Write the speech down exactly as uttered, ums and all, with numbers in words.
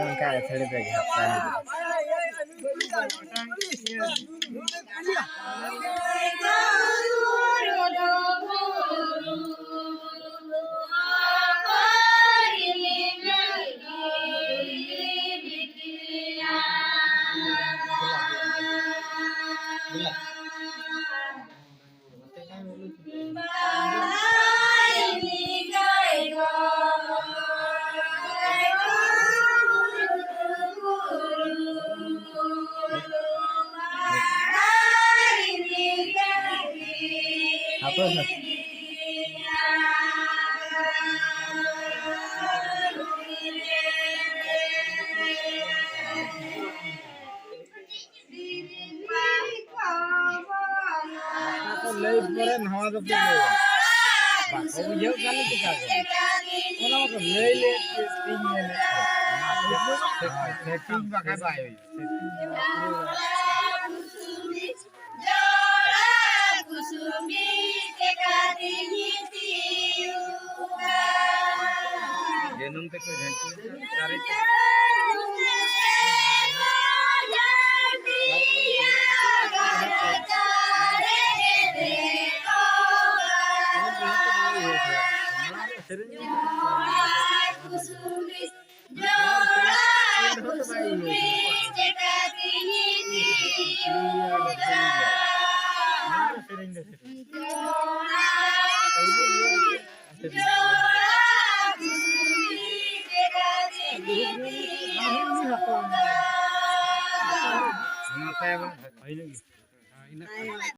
ᱚᱱᱠᱟ ᱟᱹᱛᱷᱟᱹᱲᱤ ᱛᱮ ᱜᱷᱟᱯᱥᱟ ᱦᱤᱡᱩᱜᱼᱟ᱾ ᱦᱟᱯᱮ ᱥᱮ᱾ ᱚᱱᱟ ᱠᱚ ᱞᱟᱹᱭ ᱯᱚᱨᱮ ᱱᱚᱣᱟ ᱫᱚᱯᱮ ᱞᱟᱹᱭᱟ᱾ ᱵᱟᱠᱚ ᱵᱩᱡᱷᱟᱹᱣ ᱠᱷᱟᱱ ᱪᱤᱠᱟᱹ ᱠᱚ? ᱚᱱᱟ ᱢᱟᱠᱚ ᱞᱟᱹᱭ ᱞᱮᱫ ᱪᱮᱫ ᱤᱧ ᱢᱮᱱᱮᱫ ᱠᱟᱱ᱾ ᱥᱮᱴᱤᱝ ᱵᱟᱠᱷᱟᱡ ᱵᱟᱭ ᱦᱩᱭᱩᱜᱼᱟ᱾ ᱡᱟᱹᱱᱩᱢ ᱛᱮᱠᱚ ᱡᱷᱟᱹᱱᱴᱤ ᱪᱟᱨᱮᱡ᱾